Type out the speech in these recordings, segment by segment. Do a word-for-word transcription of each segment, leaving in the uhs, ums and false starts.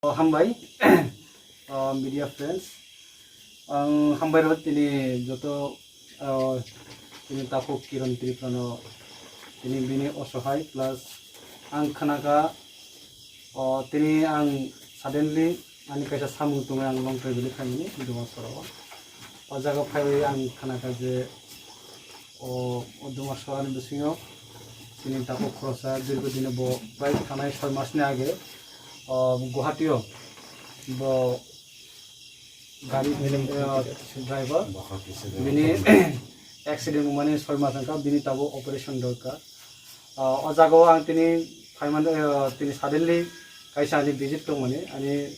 O, hambai, o, media friends. Ang hambai rw tini joto, o, tini takhuk Kiran Tripura no tini bini osohai plus ang khnakha, o, tini ang suddenly ani kaisa samung tongwi ang Longkai bili phaimani Dumasoro. O jaga phaiwi ang khnakha je o, o Dumasoro ni bisingo tini takhuk khorosa dirgo dine bo prai thanai soi masni age, o, Guwahati o bo gari, o, driver bini accident wngmani soi mas wngkha, bini tabuk operation dorkar. O, o jaga o ang tini phaimani, o, tini suddenly kaisa ani visit tongmani, ani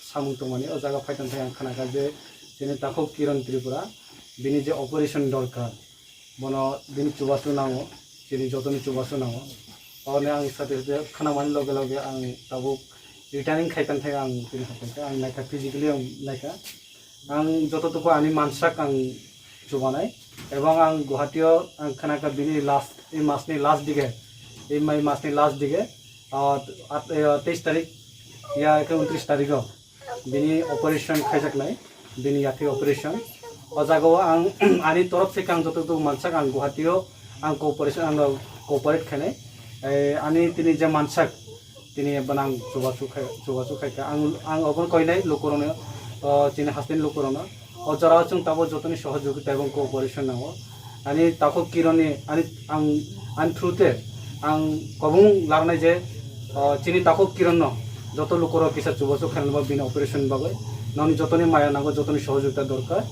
samung tongmani, o jaga phai tongthai ang khnakha je tini takhuk Kiran Tripura bini je operation dorkar, bono bini chubachu nango, chini jotoni chubachu nango. Oboni ang sate sate khnamani loge loge ang tabuk returning khai tongthai ang tini hai tongthai ang naikha physically ang naikha. Ang joto tuku ani mansak ang chubanai. Ebong ang Guwahati o ang khnakha bini last, ei masni last dige, ei mai masni last dige, ah, at-, eh, teis tarik ya ke untris tarik o bini operation khaijaknai, bini yathwi operation. O jaga o ang ani torof theke ang joto tuku mansak ang Guwahati o ang cooperation, ang cooperate khainai. Eh, ani tini je mansak, tini bono ang chubachu khai, chubachu khaikha. Ang, ang obono koinai lukurokno, o, chini hasteni lukurokno. O jorao chwng tabuk jotoni sohojogita ebong cooperation nango. Ani takhuk Kiranni, ani, ang, ani through te ang kobong larnai je, o, chini takhuk Kiranno joto lukurok kisa chubachu khainani bagwi bini operation bagwi. Noni jotoni maya nango, jotoni sohojogita dorkar.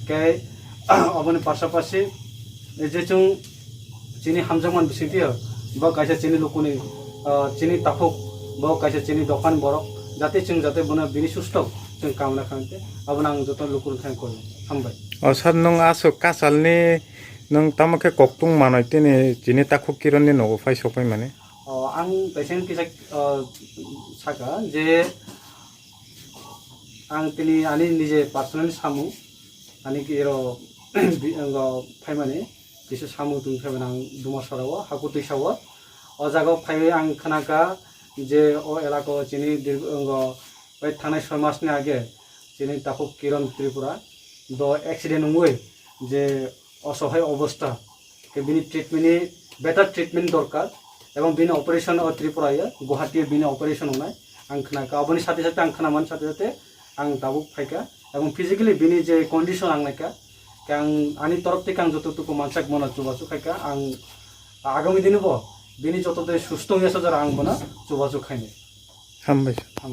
Khe, oboni pasapasi je chwng chini hamjakmani bisingtwi bo kaisa chini lukuni, ah, chini takhuk, bo kaisa chini dophani borok, jate chwng jate bono bini susto chwng kamna kha hwnkhe, abono ang joto lukurok thang koi. Hambai. O sir, nwng aswk kasalni nwng tamo khe koktung manwi tini chini takhuk Kiranni nogo phai sokphaimani? O, ang kaisa kisa, ah, saka je ang tini ani nije personal samung, ani ki ero bi-, ang phaimani kisa samung tong phaimani ang Dumasoro o, haku twi sao. O jaga o phaiwi ang khnakha je o elaka o chini dir-, ang bai thangnai soi masni age chini takhuk Kiran Tripura do accident wngwi je osohai obostha, khe bini treatment ni better treatment dorkar, ebong bini operation o Tripura ye, Guwahati o bini operation wngnai ang khnakha. Aboni sate sate ang khnamani sate sate ang tabuk phaikha, ebong physically bini je condition ang naikha, khe ang ani torof theke ang joto tuku mansak bono chubachu khaikha, ang agami dini bo bini joto de susto wngya sajora ang bono chubachu khainai. Hambai.